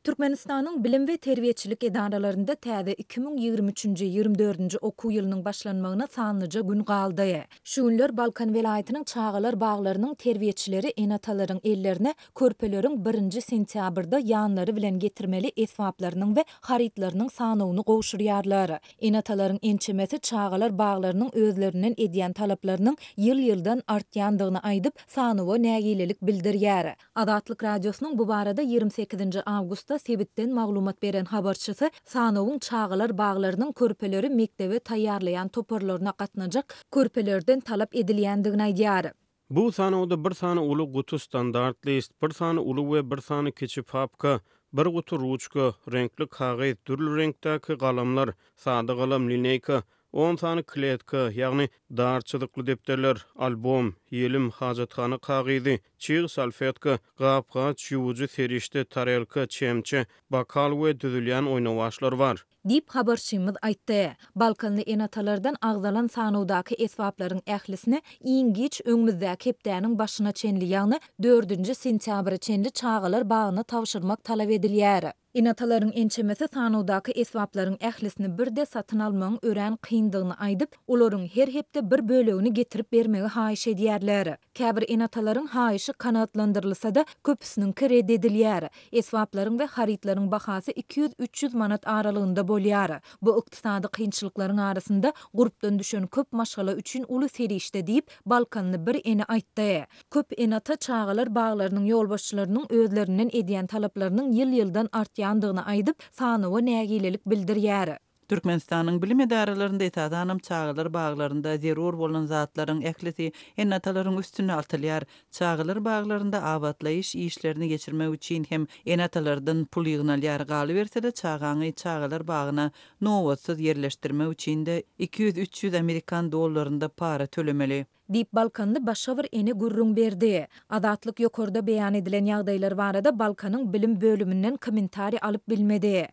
Türkmenistanyň bilim we terbiýeçilik edaralarynda täze 2023-nji, 24-nji okuw ýylynyň başlanmagyna sanlyja gün galdy. Şu günler Balkan welaýatynyň çagalar baglarynyň terbiýeçileri ene-atalaryň ellerine körpeleriň birinji sentýabrda ýanlary bilen getirmeli esbaplarynyň we harytlarynyň sanawyny gowşurýarlar. Ene-atalaryň ençemesi çagalar baglarynyň özlerinden edýän talaplarynyň ýyl-ýyldan artýandygyny aýdyp, sanawa nägilelik bildirýär. Azatlyk Radiosynyň bu barada 28-nji awgustda sebitden maglumat beren habarçysy sanawyň çagalar baglarynyň körpeleri mekdebe taýýarlaýan toparlaryna gatnajak körpelerden talap edilýändigini aýdýar. Bu sanawda bir sany uly guty standart list, bir sany uly we bir sany kiçi papka, bir guty ruçka, reňkli kagyz, dürli reňkdäki galamlar, sada galam, lineýka, on sany kletka, ýagny dar çyzykly depderler, albom, ýelim, hajathana kagyzy, çyg salfetka, gap-gaç ýuwujy serişde, tarelka, çemçe, bokal we düzülýän oýnawaçlar bar. Diýip, habarçymyz aýtdy. Balkanly ene-atalardan agzalan sanawdaky esbaplaryň ählisini iň giç öňümizdäki hepdäniň başyna çenli, ýagny dördünji sentýabra çenli çagalar bagyna tabşyrmak talap edilýär. Ene-atalaryň ençemesi sanawdaky esbaplaryň ählisini birde satyn almagyň örän kyndygyny aýdyp, olaryň her hepde bir bölegini getirip bermegi haýyş edýärler. Käbir ene-atalaryň haýyşy kanagatlandyrylsa-da, köpüsiniňki ret edilýär. Esbaplaryň we harytlaryň bahasy 200-300 manat aralygynda bolýar. Bu ykdysady kynçylyklaryň arasynda gurpdan düşen köp maşgala üçin uly serişde diýip, balkanly bir ene aýtdy. Köp ene-ata çagalar baglarynyň ýolbaşçylarynyň özlerinden edýän talaplarynyň ýyl-ýyldan artýandygyny aýdyp, sanawa nägilelik bildirýär. Türkmenistanyň bilim edaralarynda, esasanam çagalar baglarynda zerur bolan zatlaryň ählisi ene-atalaryň üstüne atylýar. Çagalar baglarynda abatlaýyş işlerini geçirmek üçin hem ene-atalardan pul ýygnalýar. Galyberse-de, çagaňy çagalar bagyna nobatsyz ýerleşdirmek üçin-de 200-300 amerikan dollarynda para tölemeli. Diýip, balkanly başga bir ene gürrüň berdi. Azatlyk ýokarda beýan edilen ýagdaýlar barada Balkanyň bilim bölüminden kommentariý alyp bilmedi.